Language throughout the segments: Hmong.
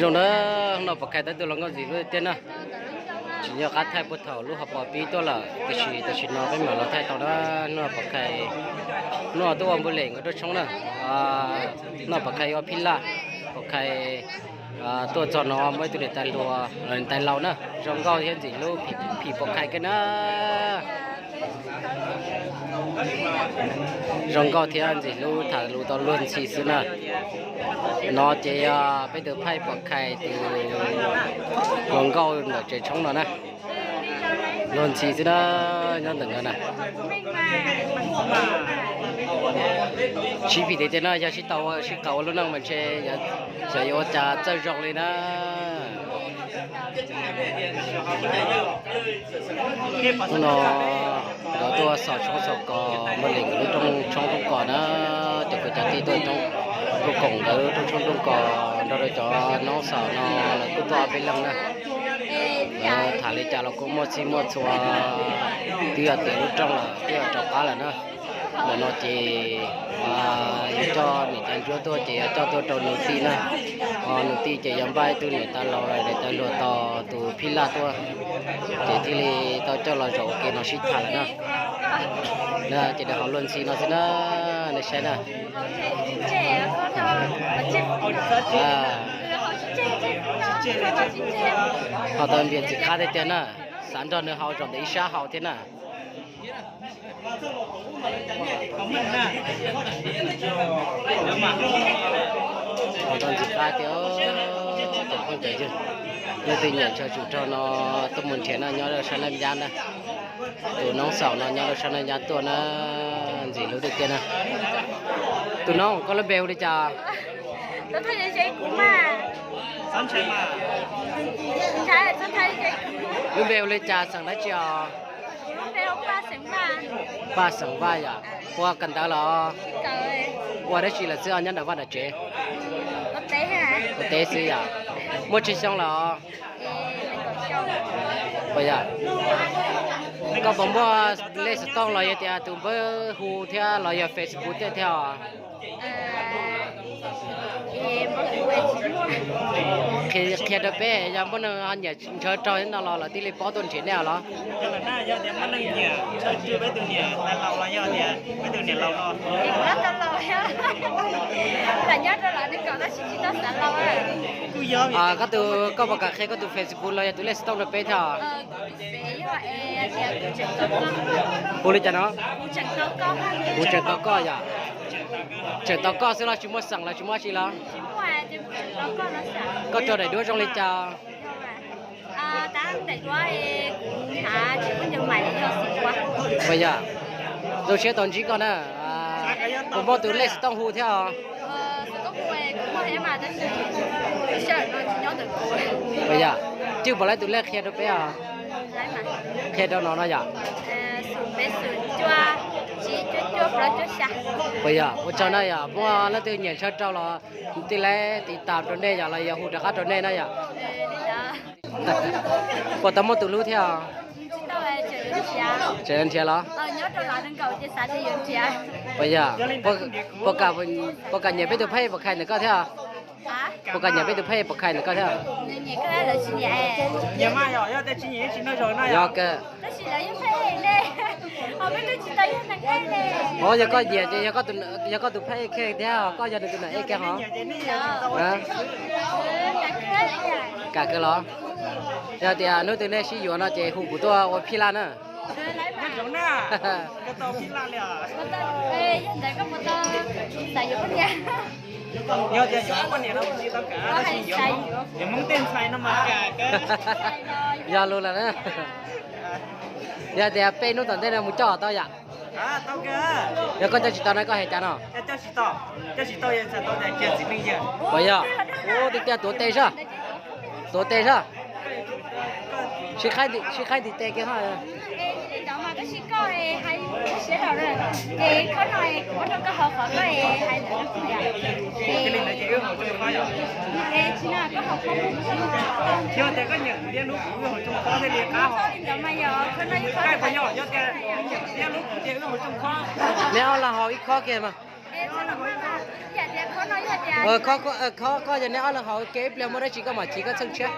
Zoo na, hnub no pom khai tau tus hluas nkauj ntxim hlub tiag na. Tsis nco qab thaij puag thaum lub hauv paus pib tuaj lawm, tiam sis tam sim no peb mam los thaij tau na. Hnub no pom khai, hnub no tuaj ua npua lem nkawd rooj tshoob na. Hnub no pom khai ua phij laj, pom khai tuaj txog no muaj ib tug niam tais hluas, niam tais laus na, zoo nkauj thiab ntxim hlub phim pom khai kiag na. Zoo nkauj thiab ntxim hlub tham lus tau luag ntxhi xwb na. No ces yog peb tus phaij pom khai tus hluas nkauj ntawm tsev tshoob no na. Luag ntxhi xwb na, nyob ntawm no na. Sib phim tiag tiag no, yog sib tau sib qawm ua lub neej mas ntshe xyov yuav ua cas txawj zoo li na. Hnub no nkawd tuaj xaus tshoob xaus kos, npua lem nkawd lub rooj tshoob rooj kos na, cov kwv cov tij tuaj rooj, tuaj koom nkawd lub rooj tshoob rooj kos nrog rau cov noob xaus no, lawv kuj tuaj ob peb leeg na. Lawv tham li cas los kuj muaj txhij muaj txhua, twb yog tiav lub rooj lawm, twb yog rov qab lawm na. Ntawm no ces yog coj niam tais ntsuab tuaj ces yog coj tuaj rau nus tij na. Nus tij ces yog npaj ib tug niam tais laus, niam tais hluas tos tus phij laj tuaj, ces thiaj li tau coj los zaum ua ke no sib tham lawm na. Ces daim hauv luag ntxhi no xwb na, nej saib na. Ho tau npias ntxim qab tiag tiag na, xav nrog nws haus zaum ntawm ib sab haus thiab na. Ho tau ntxim qab tiag, cov phooj cov ywg, leej twg nyiam ntshaw tsum rog no tuaj mus nrhiav na, nyob rau sab Naj Nyab na. Tus noob xaus no nyob rau sab Naj Nyab tuaj na, ntxim hlub tiag tiag na. Tus noob, koj lub npe hu li cas? Lub npe hu li cas, xeem dab tsi os? Paj Xeem Vaj yom. Ua kawm ntawv los? Ua dab tsi lawm xwb os, nyob nram vaj nram tsev? Ua teb xwb yom. Muaj tsawg xyoo los? Puas yog? Koj puas muaj lej xov tooj los yog tias tus npawb hu thiab los yog Facebook tej thiab os? Qhia rau peb, yog muaj neeg nyiam ntshaw rog no los lawv thiaj li paub tuaj nrhiav nej os los? Koj tus, koj puas kam qhia koj tus Facebook los yog tus lej xov tooj rau peb thiab os? Hu li cas no? Kuv tseem tau koj yom. Tseem tau koj xwb los tsis muaj xeem los tsis muaj dab tsi los? Koj rau daim duab zoo li cas? Puas yog? Zoo siab tau ntsib koj na. Puas muaj tus lej xov tooj hu thiab os? Puas yog? Cwj puas laib tus lej qhia rau peb os? Qhia rau no no yom. Puas yog? Ua tsaug na yom, muaj leej twg nyiam ntshaw rau los tij laib tiv tam rau nej yom, los yog hu rov qab rau nej na yom. Puas tau muaj tus hlub thiab os? Tseem nrhiav los? Puas yog? Puas kam nyiam peb tus phaij pom khai ntawm koj thiab? Puas kam nyiam peb tus phaij pom khai ntawm koj thiab? Yog kawg. Os, yog koj nyiam ces yog koj tus phaij kiag thiab, koj yog nws tus nam ej kiag hos. Kam kawg los? Yog tias hnub twg nej sib yuav no ces hu kuv tuaj ua phij laj na. Yog lus lawm na. Yog tias peb hnub tom ntej no mus coj tau yom? Yog koj coj tsis tau na koj hais cas no? Puas yog? Ua tiag tiag tuav tes sab. Tuav tes sab. Sib qhaib ntim tes kiag ho. Neb ob los haus ib khob kiag mas. Kho, kho, koj yog neb ob leeg haus kev ib pliag muaj dab tsi koj mam chiv koj txheej tshiab.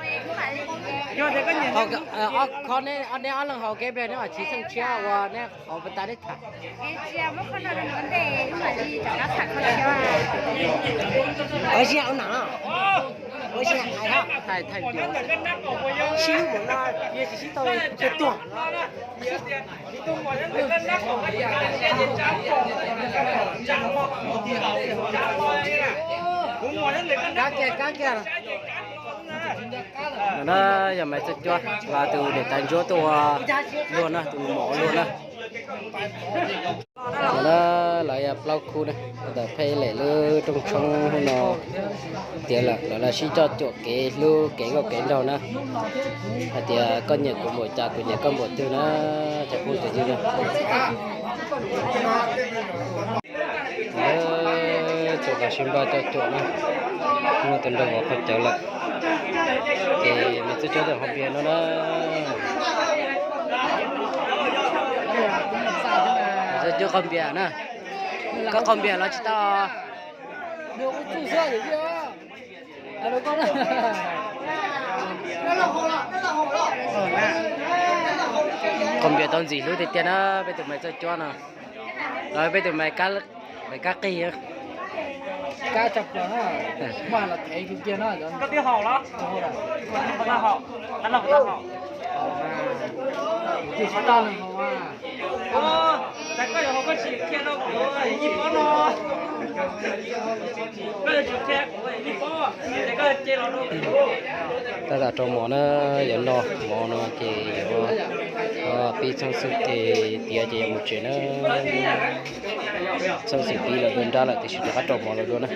Kho, neb ob leeg haus kev ib pliag neb mam chiv txheej tshiab ua neb qhov pas tas neb tham. Ua si ua nam, ua si hais hais sib mus no, yog tsis sib tau tuag. Kab kiag, kab kiag. No na, yog Maiv Txawj Cuab, tus niam tais ntsuab tuaj ua luag na, tus mos ua luag na. No na, lawv yog plaub khub na, ntawm pheej lem lub rooj tshoob no tiav lawm, lawv los sib coj cuam kev hlub kev nkauj kev nraug na. Hais tias koj nyiam kuv npaum cas kuv nyiam koj npaum twg na, cov phooj ywg na. Txhua tus sib nrog coj cuam na, muaj tus nrog vov qhov cawv lawm, ces Maiv Txawj Cuab tus qhov npias no na. Maiv Txawj Cuab qhov npias na, koj qhov npias los tsis tau. Qhov npias tau ntxim hlub tiag tiag na, peb tus Maiv Txawj Cuab no, los peb tus Maiv Kab Qig. Tab tom rau mov na, yuav noj mov no ces yuav pib txheej xwm ces tiav ces yuav mus tsev na. Txheej xwm pib los dua nrab lawm tiam sis rov qab rau mov los dua na.